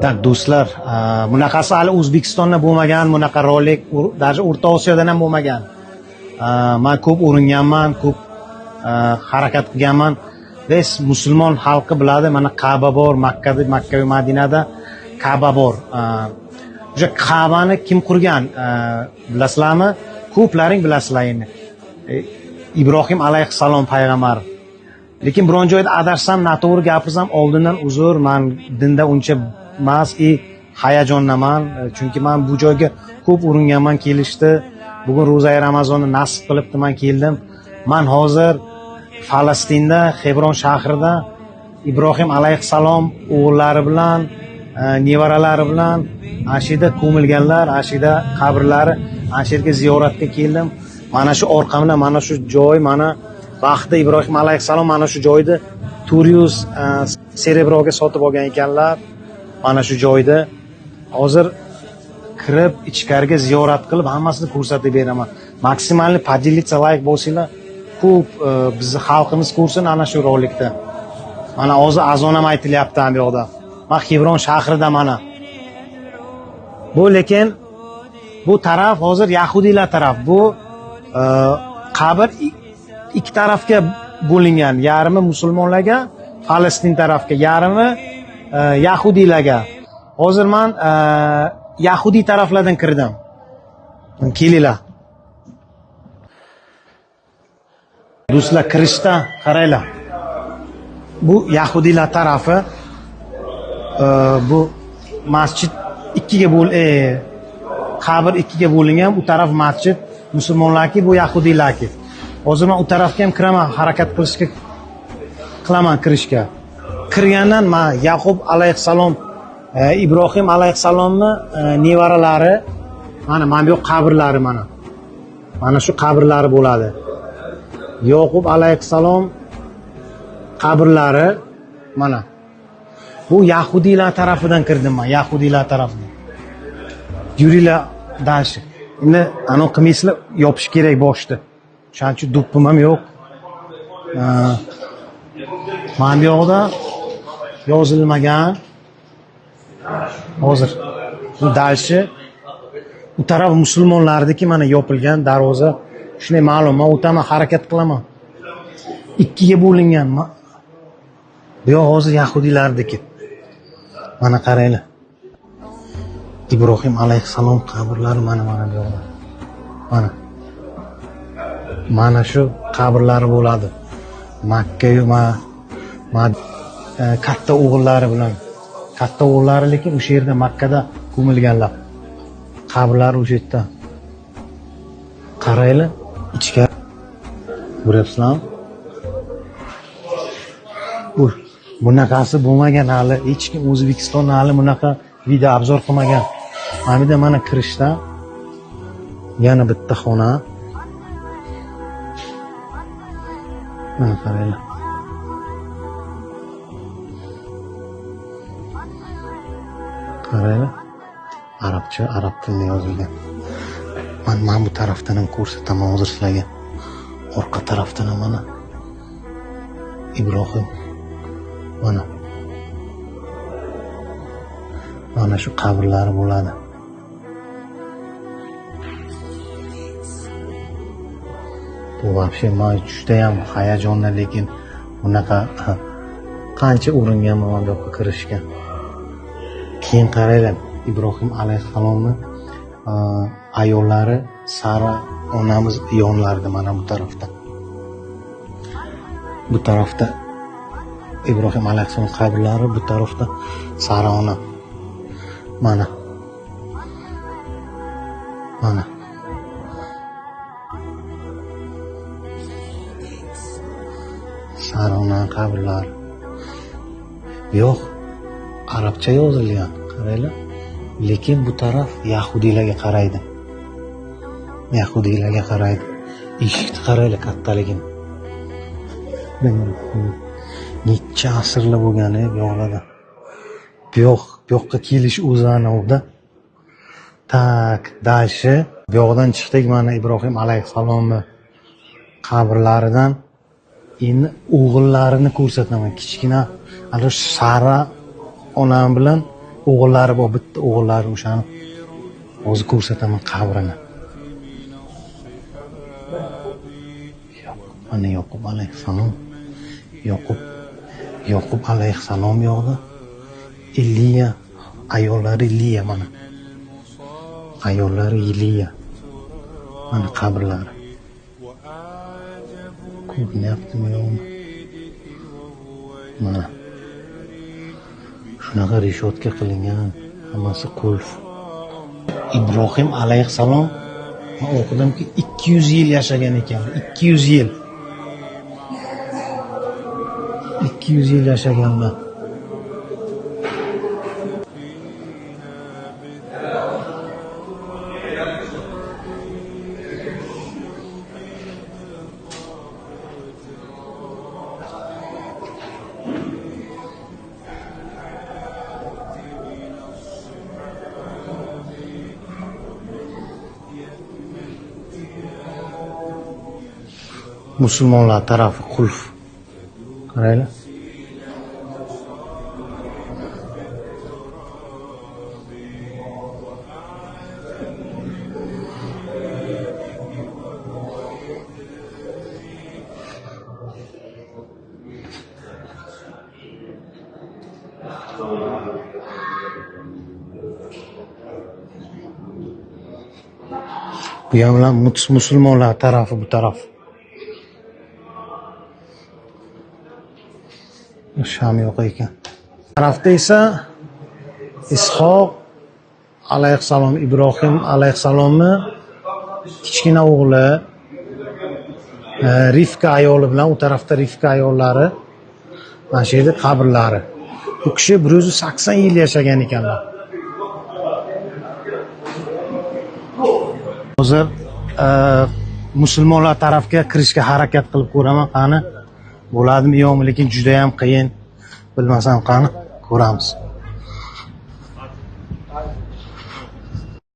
Так, do'stlar, bunaqasi hali O'zbekistonda bo'lmagan, bunaqa rolik, даже O'rta Osiyodan ham bo'lmagan. Man ko'p uringanman, ko'p harakat qilganman. Biz musulmon xalqi biladi, mana Ka'ba bor, Makkada, Makka va Madinada Ka'ba bor. O'sha Ka'bani kim qurgan? Bilasizlarmi? Ko'plaring bilasizlar endi. Ibrohim alayhissalom payg'ambar. Lekin biron joyda adashsam, noto'g'ri gapirsam, oldindan uzr, man dinda uncha emas и hayajondaman, chunki man bu joyga ko'p uringanman kelishdi. Bugun ro'zai Ramazonni nasib qilibdi, man keldim. Man hozir Falastinda, Xebron shahrida Ibrohim alayhissalom o'g'illari bilan, nevaralari bilan ana shu yerda ko'milganlar, ana shu yerda qabrlari, ana shu yerga ziyoratga keldim. Mana shu orqamda mana shu joy, mana vaqtida Ibrohim alayhissalom mana shu joyni 400 серебро ga sotib olgan ekanlar. Mana shu joyda hozir kirib ichkariga ziyorat qilib hammasini ko'rsatib beraman. Максимальный поделиться, layk bosinglar. Ko'p bizni xalqimiz ko'rsin ana shu rolikda. Mana hozir azon ham aytilyapti bu yoqda. Man Xebron shahrida mana. Bu lekin bu taraf hozir yahudiylar taraf. Bu qabr ikki tarafga bo'lingan. Yarmi musulmonlarga, Falastin tarafga, yarmi yahudiylarga. Hozir man yahudiy taraflardan kirdim. Kelinglar. Do'stlar, kirishda qaranglar. Bu yahudiylar tarafi. Bu masjid ikkiga bo'l qabr ikkiga bo'lingan. U taraf masjid musulmonlarki, bu yahudiylarki. Hozir man u tarafga ham kiraman, harakat qilishga qilaman kirishga. Kirgandan man Yaqub alayhissalom, Ibrohim alayhissalomni nevaralari mana bu yoq qabrlari mana. Mana shu qabrlari bo'ladi. Yoqub alayhissalom qabrlari mana. Bu yahudiylar tarafidan kirdim man, yahudiylar tarafidan. Yuringlar дальше. Endi anavi qilmaysizlar, yopish kerak boshni. O'shaning uchun do'ppim ham yo'q. Mana bu yoqda yozilmagan. Hozir bu дальше u taraf musulmonlarniki, mana yopilgan darvoza. Shunday ma'lum, man o'taman, harakat qilaman. Ikkiga bo'lingan. Bu yoq hozir yahudiylarniki. Mana qaranglar. Ibrohim alayhissalom qabrlari mana bu yoqda. Mana. Mana shu qabrlari bo'ladi. Makka ma katta o'g'illari bilan. Katta o'g'illari lekin o'sha yerda Makkada ko'milganlar. Qabrlari o'sha yerda. Qaranglar, ichkari ko'ryapsizlarmi? U bunaqasi bo'lmagan hali. Hech kim O'zbekistonda hali bunaqa video обзор qilmagan. Mana bu yerda mana kirishda yana bitta xona. Mana qaranglar. Qaranglar. Arabcha, arab tilida yozilgan. Man bu tarafdan ham ko'rsataman hozir sizlarga. Orqa tarafdan ham mana Ibrohim. Mana. Mana shu qabrlari bo'ladi. Bu вообще man judayam hayajonda, lekin bunaqa qancha uringanman mana bu yoqqa kirishga. Keyin qaranglar, Ibrohim alayhissalomni ayollari Sara onamiz yonlarida mana bu tarafda. Bu tarafda Ibrohim alayhissalom qabrlari, bu tarafda Sara ona. Mana. Mana. Sara onaning qabrlari. Yo'q, arabcha yozilgan, qaranglar. Lekin bu taraf yahudiylarga qaraydi. Yahudiylarga qaraydi. Eshikni qaranglar kattaligini. Necha asrlar bo'lgan bu yoqlarda. Bu yoqqa kelish o'zi anavda. Так, дальше. Bu yoqdan chiqdik mana Ibrohim alayhissalomni qabrlaridan. Endi o'g'illarini ko'rsataman. Kichkina ana Sara onam bilan O'g'illari bor, bitta o'g'illari, o'shani hozir ko'rsataman qabrini. Mana Yoqub alayhissalom, Yoqub alayhissalom yo'qda. Iliya, ayollari Iliya mana. Ayollari Iliya. Mana qabrlari. Ko'rinyaptimi yo'qmi? Mana. Shunaqa reshotka qilingan, hammasi qulf. Ibrohim alayhissalom, men o'qidimki 200 yil yashagan ekan. 200 yil. 200 yil yashaganlar. Musulmonlar tarafi qulf. Qaranglar. Bu ham musulmonlar tarafi, bu taraf. Sham yo'q ekan. Tarafda esa Ishoq alayhissalom, Ibrohim alayhissalomni kichkina o'g'li Rifka ayoli bilan, u tarafda Rifka ayollari, mana shu yerda qabrlari. Bu kishi 180 yil yashagan ekanlar. Hozir musulmonlar tarafga kirishga harakat qilib ko'raman, qani bo'ladimi yo'qmi, lekin juda ham qiyin. Bilmasam qani ko'ramiz.